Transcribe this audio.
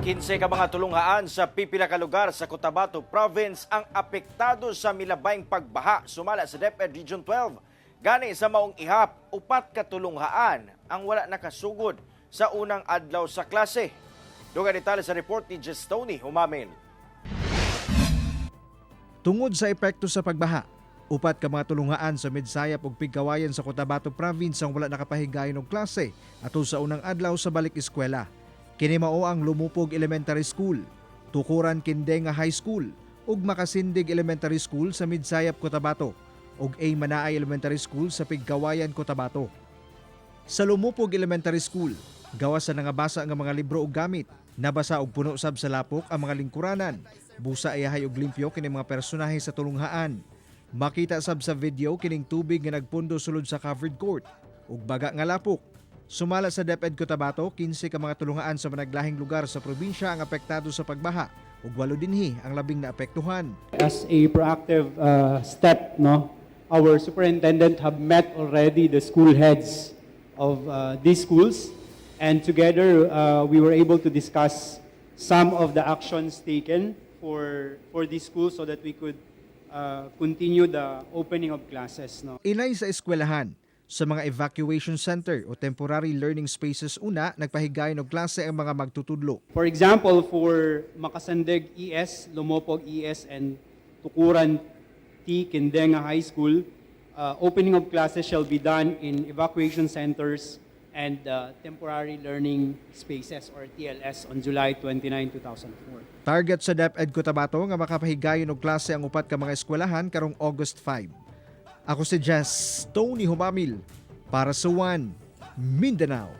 15 ka mga tulunghaan sa pipila ka lugar sa Cotabato Province ang apektado sa milabayng pagbaha, sumala sa DepEd Region 12. Gani sa maong ihap, upat ka tulunghaan ang wala nakasugod sa unang adlaw sa klase. Dugang detalye sa report ni Jestony Humamil. Tungod sa epekto sa pagbaha, upat ka mga tulunghaan sa Midsayap ug Pigkawayan sa Cotabato Province ang wala nakapahigayon og klase ato sa unang adlaw sa balik eskwela. Kini mao ang Lumupog Elementary School, Tukuran Kindenga High School ug Makasindig Elementary School sa Midsayap, Cotabato ug A. Manaay Elementary School sa Pigkawayan, Cotabato. Sa Lumupog Elementary School, gawas sa nangabasa nga mga libro ug gamit, nabasa og puno sab sa lapok ang mga lingkuranan. Busa ayahay og limpyo kini mga personahe sa tulunghaan. Makita sab sa video kining tubig nga nagpundo sulod sa covered court ug baga nga lapok. Sumala sa DepEd Cotabato, 15 ka mga tulungaan sa managlahing lugar sa probinsya ang apektado sa pagbaha ug walo dinhi ang labing naapektuhan. As a proactive step, no, our superintendent have met already the school heads of these schools, and together we were able to discuss some of the actions taken for these schools so that we could continue the opening of classes. No. Ilay sa eskwelahan, sa mga evacuation center o temporary learning spaces una nagpahigayon og klase ang mga magtutudlo. For example, for Makasandig ES, Lumopog ES, and Tukuran T. Kindenga High School, opening of classes shall be done in evacuation centers and temporary learning spaces or TLS on July 29, 2004. Target sa DepEd Cotabato nga makapahigayon og klase ang upat ka mga eskwelahan karong August 5. Ako si Jess Tony Humamil para sa One Mindanao.